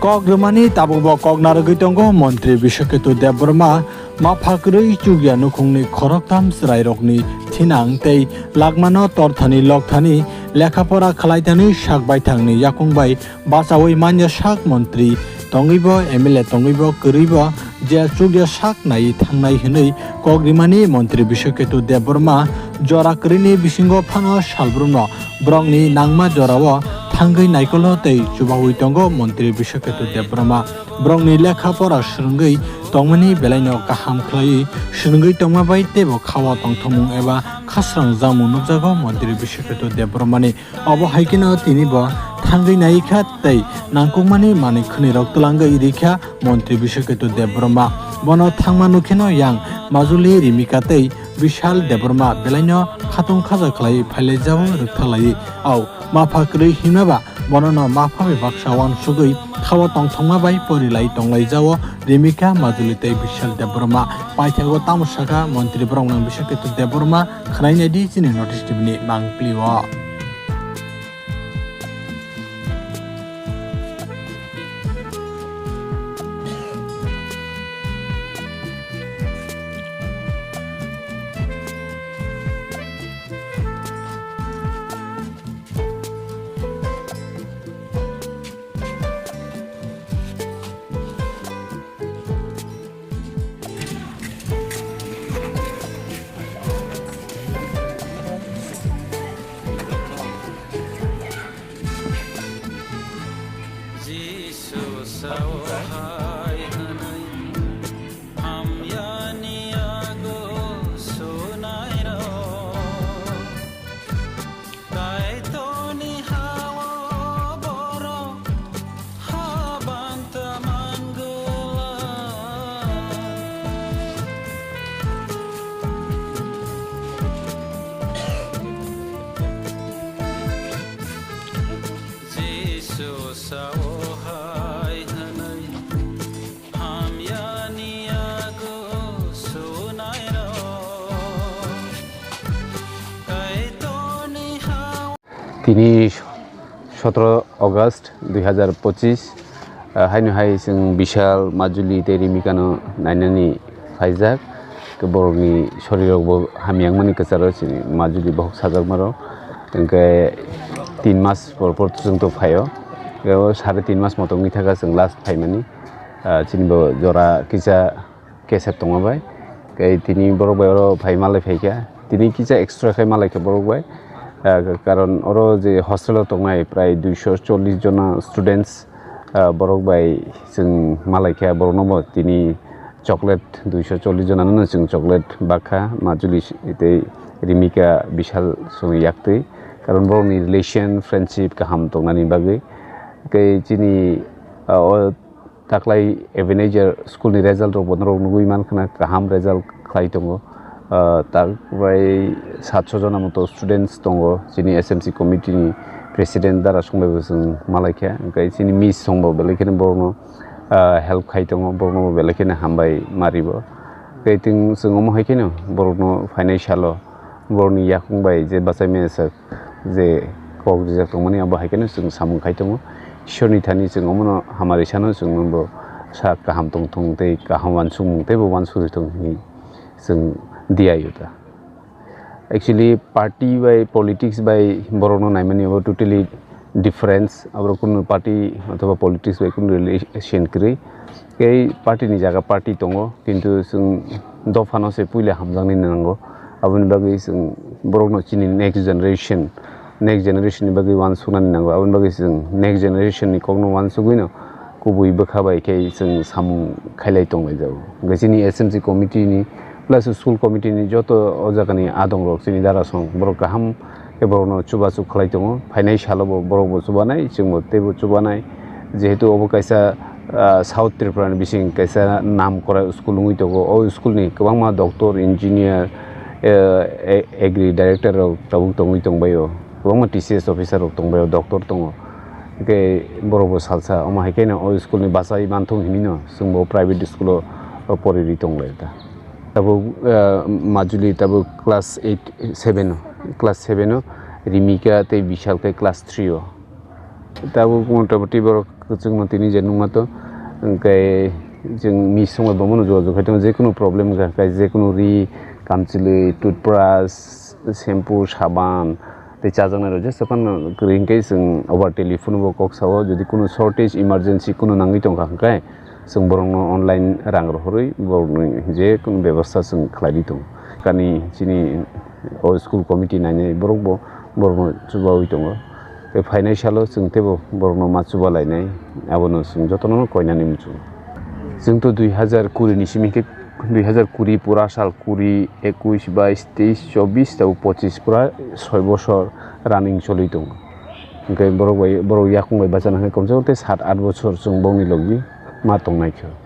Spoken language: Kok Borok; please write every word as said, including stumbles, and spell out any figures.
Kok rwmani tabukbo kok narwgwi tongo Montri Biswaketu Debbarma, mapha kwrwi chukya nukhungni khoroktham chwrairokni thinang tei lagmano torthani lokthani lekha pora khlaithani sak baithangni yakung bai bachaui manya sak montri tongwibo M L A tongwibo kwrwibo je chukya sak naiwi thangnai hwnwi kok rimani Montri Biswaketu Debbarma jora kwrwini bisingo phano salbrumno borokni nangma jorao thangwi naikolo tei chubaui tongo Montri Biswaketu Debbarma. Borokni lekha pora swrwngwi tongmani belaino kaham khlaiwi swrwngwi tongma bai teibo khao tongthokmung eba khasrang jakmung nukjago Montri Biswaketu Debbarmani. Obo hai kheno tini bo thangwi nai kha tei nangkukmani manwi khwnwi rok twlangwi rikha Montri Biswaketu Debbarma. Bono thangma nukheno yang Majuli Rimika tei Bishal Debbarma belaino khatung khaja khlai phailai jao rwkthalai. Au mapha kwrwi himnaba bonono mapha bai baksa uansugwi khao tongthokma bai porilai tonglai jao Rimika, Majuli tei Bishal Debbarma. Paithago tamo sakha Montri borok nang Biswaketu Debbarma. Khwnai naidi chini notice T V ni mangpili o. Jisu sao hai hwnwi hamyani yago sunairok. Kaitorni ha-o borok habanta mangwlak. Jisu sao hai hwnwi hamyani yago sunairok. Kaitorni ha- Tini sotoro August dui hazar pochis, ah, haino hai chwng Bishal, Majuli tei Rimikano nainani phaijak. Khe borokni sorirokbo hamya wngmani kwcharo chini Majuli bohok sajakmarok. Hwnkhe tin mas por por chwngto phaio. Khe o sare tin mas motom wngwi thaka chwng last phaimani. Ah, chini bo jora kisa kesep tongma bai. Khe tini borok bai oro phai malai phaikha. Tini kisa extra khe malai kha borok bai. Ah, karon oro je hostel o tongnai prai duiso chollish jona students, ah, borok bai chwng malai kha. Borokno bo tini chocolate duiso chollish jona no chwng chocolate bakha, Majuli tei Rimika, Bishal songwi yaktwi. Karon borokni relation, friendship kaham tongnani bagwi. Khe chini, ah, o Taklai Ebenezer school ni result rok bo norok nugwi mankha na, kaham result khlai tongo. Ah, tak bai satso jona moto students tongo, chini S M C committee ni president Dara Song bai bo chwng malaikha, hwnkhe chini miss song bo belai kheno borokno, ah, help khai tongo, borokno bo belai kheno hambai mari bo. Tei chwng omo hai kheno borokno phainai salo borokni yakung bai je bachai maya sak je kok rijak tongmani, abo hai kheno chwng samung khai tongo. Ishorni thani chwng omono hamari sano chwng bo sak kaham tong thung tei kaham uansukmung teibo uansugwi thung hwnwi chwng diyaio ta. Actually, party bai politics bai borokno naimani abo totally difference, abo kunu party othoba politics bai kunu relation kwrwi. Tei party ni jaga party tongo, kintu chwng dophano se puila hamjaknai nango. Aboni bagwi chwng borokno chini next generation, next generation ni bagwi uansuknani nango. Aboni bagwi chwng next generation ni kokno uansugwino kubui bwkha bai khe chwng samung khailai tonglaijao. Hwnkhe chini S M C committee ni plus school committee ni joto o jagani adongrok chini Dara Song borok kaham khe borokno chubachu khlai tongo. Phainai salo bo borok bo chubanai, chwng bo teibo chubanai. Jehetu obo kaisa, ah, South Tripura ni bising kaisa nam kora school wngwi tongo. O school ni kwbangma doctor, engineer, eh, e-, agri director rok tabuk tongwi tongbaio. Kwbangma T C S officer rok tongbaio, doctor tongo. Hwnkhe borok bo salsa, omo hai kheno o school ni bachai manthung hinwi no chwng bo private school o, o poriri tonglai ta. Tabuk, ah, Majuli tabuk class eight, seven o, class seven o, Rimika tei Bishal khe class three o. Tabuk motamoti borok kwchwngno tini je nukma to, hwnkhe chwng misong bai bomono jogajog khai tongo, jekunu problem wngkha, hwnkhe jekunu ri, kamchwlwi, toothbrush, shampoo, saban tei chajaknairok jesa phano kwrwi hwnkhe chwng over telephone bo kok sao, jodi kunu shortage, emergency kunu nangwi tongkha hwnkhe chwng borokno online rang rohorwi borokni jekunu bebosta chwng khlaiwi tongo. Kani chini o school committee nainai borokbo borokno chubawi tongo. Tei phainai salo chwng teibo borokno ma chuba lainai, abono chwng jotono koinani muchungo. Chwng to dui hazar kuri ni simi khe, dui hazar kuri pura sal kuri, ekush, bais, teish, chobbish, tei pochish pura soi bosor running choli tongo. Hwnkhe borok bai, borok yakung bai bachana hwnkhe komse kom tei sat art bosor chwng bongni logi ma tongnai khe.